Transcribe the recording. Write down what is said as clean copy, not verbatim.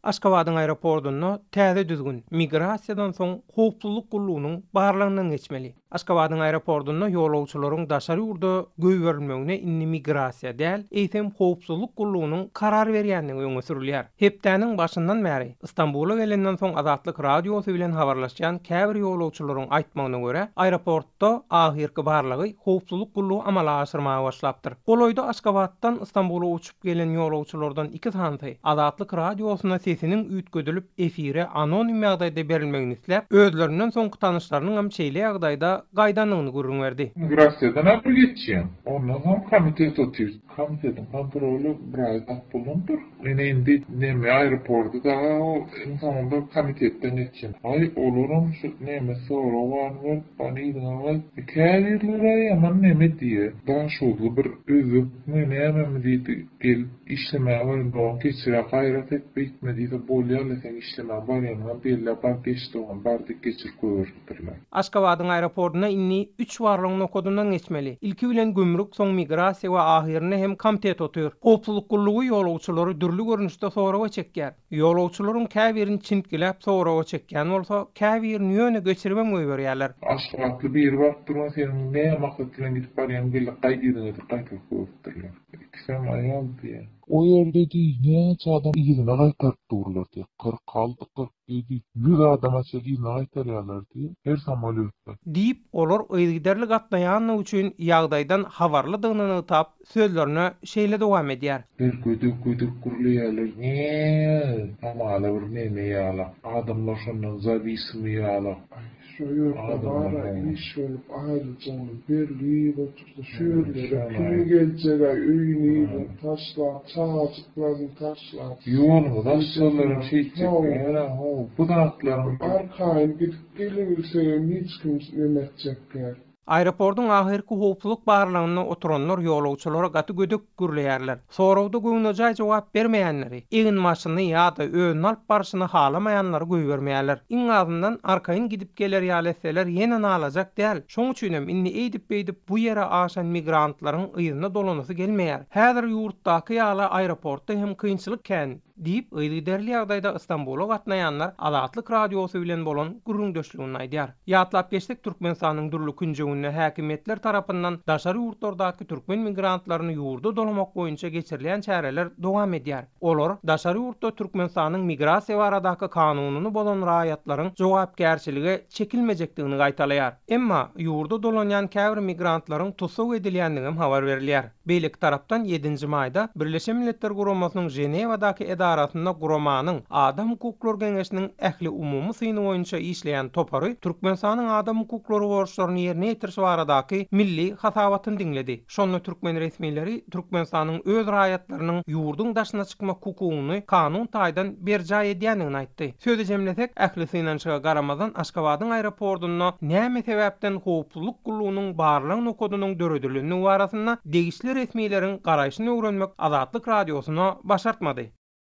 Aşgabadyň aeroportunda täze düzgün, migrasiýadan soň howpsuzlyk gullugynyň barlagyndan geçmeli. Aşgabadyň aeroportunda ýolagçylaryň daşary ýurda goýberilmegine indi migrasiýa däl, eýsem howpsuzlyk gullugynyň karar berýändigi öňe sürülýär. Hepdäniň başyndan bäri Stambula gelenden soň Azatlyk Radiosy bilen habarlaşýan käbir ýolagçylaryň aýtmagyna görä, aeroportda ahyrky barlagy howpsuzlyk gullugy amala aşyrmaga başlapdyr. Golaýda Aşgabatdan Stambula uçup gelen ýolagçylardan iki sanysy Azatlyk Radiosyna sesiniň üýtgedilip efire anonim ýagdaýda berilmegini isläp, özlerinden soňky tanyşlarynyňam şeýle ýagdaýda gaýdandygyny gürrüň berdi. Migrasiýadan-a bir geçýäň. Ondan soň komitet otyr. Komitetiň kontroly bir aý zat bolandyr. Ine indi neme aeropordy daga o iň soňunda komitetden geçýän. Aý olaram şu neme sorag baryny berip bany yzyňa gaýt. Käbirleri-ä ýaman neme diýýä. Daşoguzly bir özbekmi nämemi diýdi gelip işlemäge barýan dogan geçirä gaýrat et beýtme diýse bolýala seň işlemäge barýanyňam bellä bar geç dogan bar diýip geçirip goýberipdirler. Aşgabadyň aeroportuna indi üç barlag nokadyndan geçmeli. Ilki bilen gümrük, soň migrasiýa we ahyrynda hem komitet otyr. Howpsuzlyk gullugy ýolagçylary dürli görnüşde soraga çekýär. Ýolagçylaryň käbirini çintgiläp soraga çekýän bolsa, käbirini ýöne geçiribem goýberýärler. Aşgabatly biri baryp durman seniň näme maksat bilen gidip barýaňy belli gaýt yzyňa diýip gaýtaryp goýberipdirler. Ikisem aýal diýýär. O ýerde diý näçe adam yzyna gaýtaryp durlar diýýär. 46, 47, 100 adama çenli yzyna gaýtarýarlar diýýär her samolýotda. Diýip, olar yzygiderli gatnaýandygy üçin ýagdaýdan habarlydygyny nygtap, sözlerine şeýle dowam edýär. Bir gödek-gödek gürleýärler, Nä, hamala bir neme ýalak, adamlar şondan zawisimi ýalak. Aý, şo ýerde bar-a, iş bolup aýryljagymyz belli otursa, şu ýerlere kim geljeg-aý, öýüni-ilini taşlap, çagajyklaryny taşlap. Ýoluňyzy açsalar şeýtjek däl-ä, how, bu zatlaryň. Arkaýyn gidip gelibilsegem hiç kim neme etjek däl. Aeroportyň ahyrky howpsuzlyk barlagynda oturanlar ýolagçylara gaty gödek gürleýärler. Soragda göwnejaý jogap bermeýänleri, eginbaşyny ýa-da özüni alyp barşyny halamaýanlary goýbermeýärler. Iň azyndan arkaýyn gidip geler ýaly etseler ýene nalajak däl. Şoň üçinem indi eýdip-beýdip bu ýere aşan migrantlaryň yzyna dolanasy gelmeýär. Häzir ýurtdaky ýaly aeroportda hem kynçylyk kän. Diýip, yzygiderli ýagdaýda Stambula gatnaýanlar Azatlyk Radiosy bilen bolan gürrüňdeşliginde aýdýar. Ýatlap geçsek, Türkmenistanyň dürli künjeginde häkimiýetler tarapyndan daşary ýurtlardaky türkmen migrantlaryny ýurda dolamak boýunça geçirilýän çäreler dowam edýär. Olar daşary ýurtda Türkmenistanyň migrasiýa baradaky kanunyny bozan raýatlaryň jogapkärçilige çekilmejekdigini gaýtalaýar. Emma, ýurda dolanýan käbir migrantlaryň tussag edilýändigem habar berilýär. Beýleki tarapdan, ýedinji maýda Birleşen Milletler Guramasynyň Ženewadaky edarasynda guramanyň Adam hukuklary geňeşiniň ähliumumy syny boýunça işleýän topary Türkmenistanyň adam hukuklary borçlaryny ýerine ýetirişi baradaky milli hasabatyny diňledi. Şonda türkmen resmileri Türkmenistanyň öz raýatlarynyň ýurduň daşyna çykmak hukugyny kanun taýdan berjaý edýändigini aýtdy. Sözi jemlesek, ähli synanyşyga garamazdan Aşgabadyň aeroportunda näme sebäpden howpsuzlyk gullugynyň barlag nokadynyň döredilendigi barasynda degişli resmileriň garaýşyny öwrenmek Azatlyk Radiosyna başartmady.